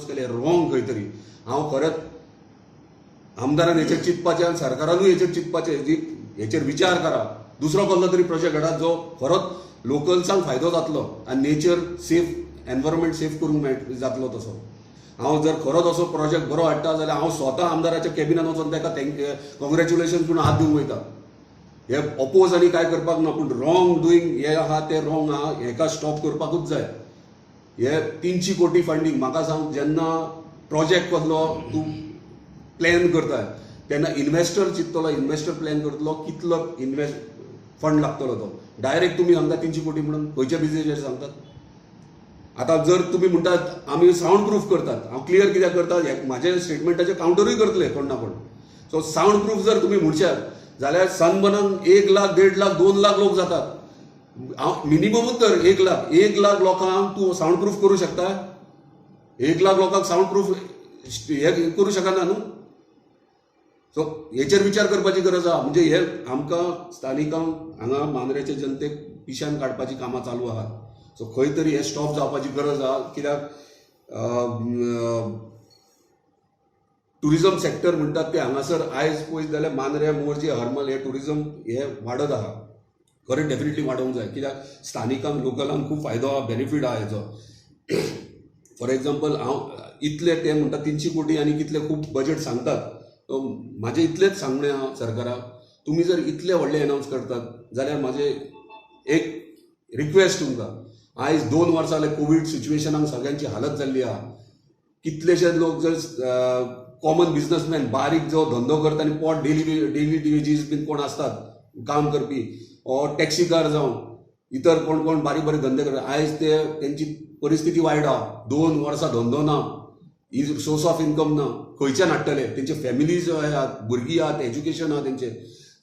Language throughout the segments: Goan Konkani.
केलें रॉंग खंय तरी. हांव खरेंच आमदारान हेचेर चिंतपाचें आनी सरकारानूय हेचेर चिंतपाचें जी हेचेर विचार करा. दुसरो कसलो तरी प्रोजेक्ट हाडात जो खरोच लोकल्सांक फायदो जातलो आनी नेचर सेफ, एनवायरमेंट सेफ करूंक मेळ जातलो तसो. हांव जर खरोच असो प्रोजेक्ट बरो हाडटा जाल्यार हांव स्वता आमदाराच्या कॅबिनान वचोन ताका thank congratulation म्हणून हात दिवंक वयता. हे अपोज आनी काय करपाक ना, पूण रॉंग डुईंग हे आहा ते रॉंग आहा, हेका स्टॉप करपाकूच जाय. हे 300 कोटी फंडींग म्हाका सांग, जेन्ना प्रोजेक्ट कसलो तूं प्लॅन करता तेन्ना इन्वेस्टर चिंततलो, इन्वेस्टर प्लॅन करतलो कितलो इन्वेस्ट फंड लागतलो तो. डायरेक्ट तुमी सांगता 300 कोटी म्हणून, खंयच्या बिजनेसाचेर सांगतात? आतां जर तुमी म्हणटात आमी सावंड प्रूफ करतात, हांव क्लियर कित्याक करता, हे म्हाज्या स्टेटमेंटाचे कावंटरूय करतले कोण ना कोण. सो सावंड प्रूफ जर तुमी म्हणशात जाल्यार सनबर्नाक 1 लाख, 1.5 लाख, 2 लाख लोक जातात. हांव मिनिममूच तर 1 लाख, 1 लाख लोकांक तूं सावंड प्रूफ करूं शकता? 1 लाख लोकांक सावंड प्रूफ हे करूं शकना न्हू. सो हेचेर विचार करपाची गरज आहा. म्हणजे हे आमकां स्थानिकांक हांगा मांद्रेचे जनतेक पिशान काडपाची कामां चालू आहात. सो खंय तरी हे स्टॉप जावपाची गरज आहा, कित्याक टुरिझम सेक्टर म्हणटात ते हांगासर आयज पळयत जाल्यार मांद्रे, मोरजी, हरमल हे टुरिझम हे वाडत आहा. खरें डेफिनेटली वाडोवंक जाय, कित्याक स्थानिकांक, लोकलांक खूब फायदो आहा, बेनिफीट आहा हेचो. फॉर एग्जाम्पल, हांव इतले ते म्हणटा 300 कोटी आनी कितले खूब बजेट सांगतात, सो म्हाजें इतलेंच सांगणें आहा सरकाराक, तुमी जर इतले व्हडले एनावन्स करतात जाल्यार म्हाजें एक रिक्वेस्ट तुमकां, आयज 2 वर्सां जाले कोवीड सिच्युएशनाक सगळ्यांची हालत जाल्ली आहा. कितलेशे लोक जर कॉमन बिजनसमॅन, बारीक जो धंदो करता आनी पोट डेली डेली वेजीस बीन कोण आसतात काम करपी, ऑर टॅक्सीकार जावं इतर कोण कोण बारीक बारीक धंदे करतात, आयज ते तेंची परिस्थिती वायट आहा. 2 वर्सां धंदो ना, सोर्स ऑफ इन्कम ना, खंयच्यान हाडटले? तेंचे फॅमिलीज आहात, भुरगीं आहात, एज्युकेशन आहा तेंचे.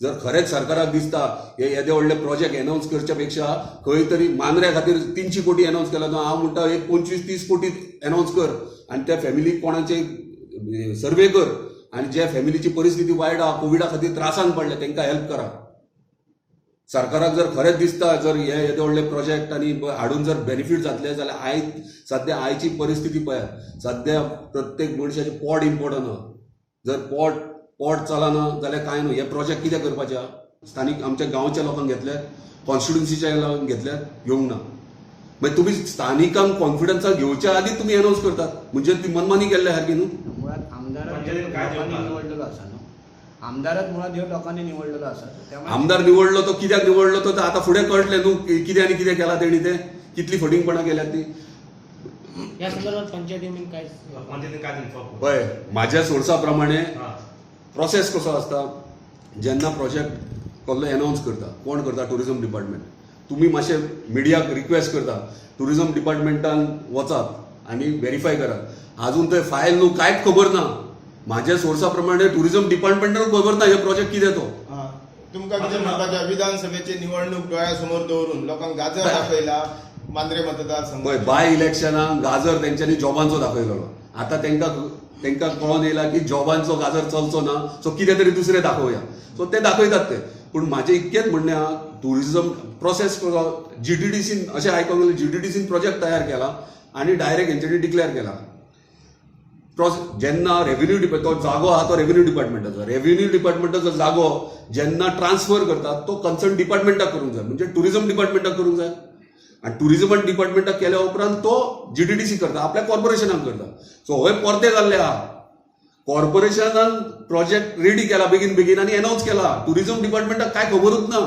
जर खरेंच सरकाराक दिसता हे येदे व्हडले प्रोजेक्ट एनावन्स करच्या पेक्षा खंय तरी मांद्र्या खातीर 300 कोटी एनावन्स केला, तो हांव म्हणटा एक 25-30 कोटी एनावन्स कर आनी त्या फॅमिलीक कोणाचे सर्वे कर आनी ज्या फॅमिलीची परिस्थिती वायट आहा, कोविडा खातीर त्रासान पडल्या, तांकां हेल्प करा. सरकाराक जर खरेंच दिसता जर हे येदे व्हडले प्रोजेक्ट आनी हाडून जर बेनिफीट जातले जाल्यार आयज सद्या आयची परिस्थिती पळयात, सद्या प्रत्येक मनशाचें पोट इम्पॉर्टंट आहा. जर पोट पोट चलना जाल्यार कांय न्हू. हे प्रोजेक्ट कितें करपाचे आहा? स्थानीक आमच्या गांवच्या लोकांक घेतल्यात, कॉन्स्टिट्युन्सीच्या लोकांक घेतल्यात, घेवंक ना. मागीर तुमी स्थानिकांक कॉन्फिडन्साक घेवच्या आदी तुमी एनावन्स करतात म्हणजे ती मनमानी केल्ल्या सारकी न्हू. मुळात आमदारच पंचायतीन काय लोकांनी दिवंक ना? निवडलेलो आसा न्हू आमदारच, मुळात ह्यो लोकांनी निवडलेलो आसा, त्यामुळे आमदार निवडलो तो कित्याक निवडलो तो आतां फुडें कळटलें न्हू, कितें आनी कितें केलां तेणी, तें कितली फटींगपणां केल्यात ती. या संदर्भात पंचायतीन काय पंचायतीन काय इन्फॉर्म? पळय, म्हाज्या सोर्सा प्रमाणे हां. प्रोसेस कसो आसता, जेन्ना प्रोजेक्ट कसलो एनावन्स करता, कोण करता? Tourism department. तुमी मातशें मिडियाक रिक्वेस्ट करता, टुरिझम डिपार्टमेंटान वचात आनी व्हेरीफाय करात. आजून थंय फायल न्हू, कांयच खबर ना. म्हाज्या सोर्सा प्रमाणे टुरिझम डिपार्टमेंटाक खबर ना हे प्रोजेक्ट कितें तो. हा. तुमकां कितें म्हणपाचें, विधानसभेची निवडणूक डोळ्यासमोर दवरून लोकांक गाजर दाखयला मांद्रे मतदारसंघ? पळय, बाय इलेक्शनाक गाजर तेंच्यांनी जॉबांचो दाखयलेलो. आतां तेंकां कळोन येयला की जॉबांचो गाजर चलचो ना, सो कितें तरी दुसरें दाखोवया, सो ते दाखयतात ते. पूण म्हाजें इतकेंच म्हणणें आहा, टुरिझम प्रोसेस कसो, जीटीडीसीन अशें आयकोंक गेलें, जीटीडीसीन प्रोजेक्ट तयार केला आनी डायरेक्ट हेंच्यांनी डिक्लेअर केला. जेन्ना रेव्हेन्यू डिपार्ट तो जागो आहा तो रेव्हेन्यू डिपार्टमेंटाचो, रेव्हेन्यू डिपार्टमेंटाचो जागो जेन्ना ट्रान्सफर करतात तो कन्सर्न डिपार्टमेंटाक करूंक जाय, म्हणजे टुरिझम डिपार्टमेंटाक करूंक जाय. आनी टुरिझम डिपार्टमेंटाक केल्या उपरांत तो जीटीडीसी करता, आपल्या कॉर्पोरेशनाक करता. सो हय परतें जाल्लें आहा. कॉर्पोरेशनान प्रोजेक्ट रेडी केला बेगीन बेगीन आनी एनावन्स केला, टुरिझम डिपार्टमेंटाक कांय खबरूच ना.